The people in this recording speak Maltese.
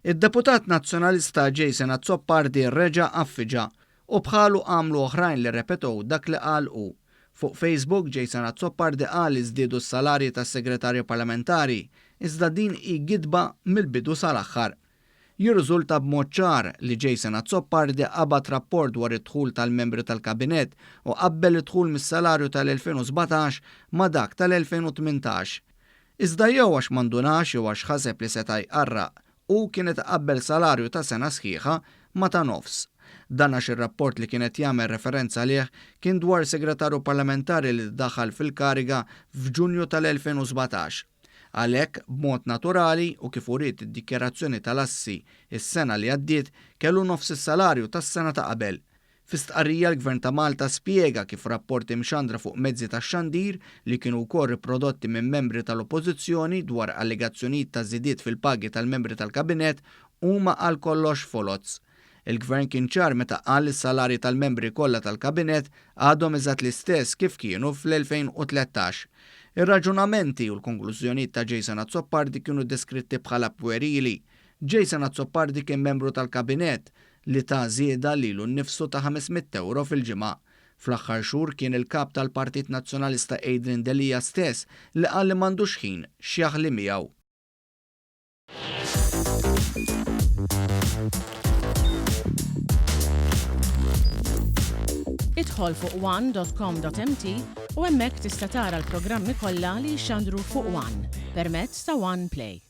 Id-deputat Nazzjonalista Jason Azzopardi reġa' għaffiġha u bħalu għamlu oħrajn li rrepetew dak li qal hu. Fuq Facebook, Jason Azzopardi qal li żdiedu s-salarji tas-Segretarji Parlamentari, iżda din hi gidba mill-bidu sal-aħħar. Jirriżulta b'mod ċar li Jason Azzopardi qabad rapport dwar id-dħul tal-membri tal-Kabinett u qabbel id-dħul mis-salarju tal-2017 ma' dak tal-2018. Iżda jew għax ma ndunax jew għax ħaseb li seta' jqarraq, hu kien qed iqabbel salarju ta' sena sħiħa ma' ta' nofs. Dan għax ir-rapport li kien qed jagħmel referenza għalih kien dwar Segretarju Parlamentari li daħal fil-kariga f'Ġunju tal-2017. Għalhekk, b'mod naturali u kif uriet id-dikjarazzjoni tal-assi s-sena li għaddiet, kellu nofs is-salarju tas-sena ta' qabel. Fi stqarrija l-Gvern ta' Malta spjega kif rapporti mxandra fuq mezzi tax-xandir li kienu wkoll riprodotti minn membri tal-Oppożizzjoni dwar allegazzjonijiet ta' żidiet fil-pagi tal-membri tal-Kabinett huma għal kollox foloz. Il-Gvern kien ċar meta qal li s-salarji tal-membri kollha tal-Kabinett għadhom eżatt l-istess kif kienu fl-2013. Ir-raġunamenti u l-konklużjonijiet ta' Jason Azzopardi kienu deskritti bħala pwerili. Jason Azzopardi kien membru tal-Kabinett li ta żieda lilu nnifsu ta' 500 ewro fil-ġimgħa. Fl-aħħar xhur kien il-Kap tal-Partit Nazzjonalista Adrian Delia stess li qal li m'għandux ħin x'jaħli miegħu. Idħol fuq one.com.mt u hemmhekk tista' tara l-programmi kollha li jixxandru fuq One permezz ta' One Play.